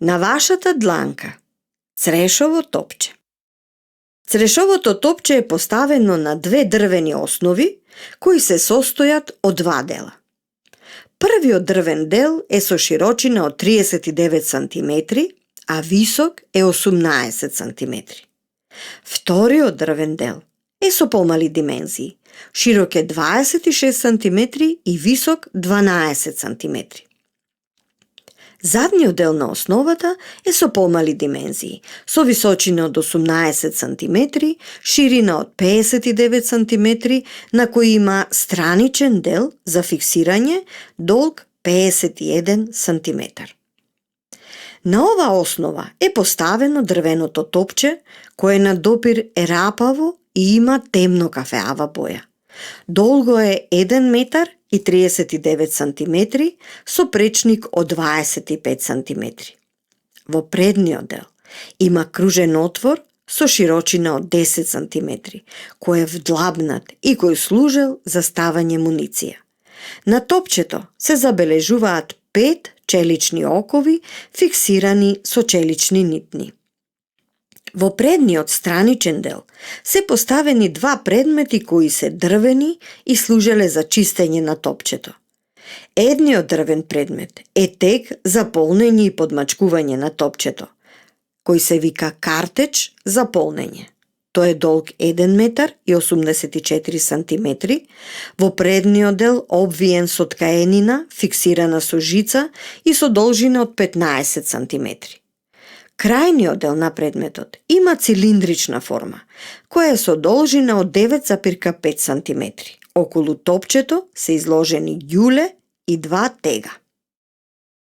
На вашата дланка црешово топче. Црешовото топче е поставено на две дрвени основи кои се состојат од два дела. Првиот дрвен дел е со широчина од 39 см, а висок е 18 см. Вториот дрвен дел е со помали димензии. Широк е 26 см и висок 12 см. Задниот дел на основата е со помали димензии, со височина од 18 см, ширина од 59 см, на кој има страничен дел за фиксирање, долг 51 см. На оваа основа е поставено дрвеното топче, кое на допир е рапаво и има темно кафеава боја. Долго е 1 метар и 39 см со пречник од 25 см. Во предниот дел има кружен отвор со широчина од 10 см, кој е вдлабнат и кој служел за ставање муниција. На топчето се забележуваат 5 челични окови фиксирани со челични нитни. Во предниот страничен дел се поставени два предмети кои се дрвени и служеле за чистење на топчето. Едниот дрвен предмет е тег за полнење и подмачкување на топчето, кој се вика картеч за полнење. Тој е долг 1 метар и 84 см, во предниот дел обвиен со ткаенина, фиксирана со жица и со должина од 15 см. Крајниот дел на предметот има цилиндрична форма, која е со должина од 9,5 см. Околу топчето се изложени ѓуле и два тега.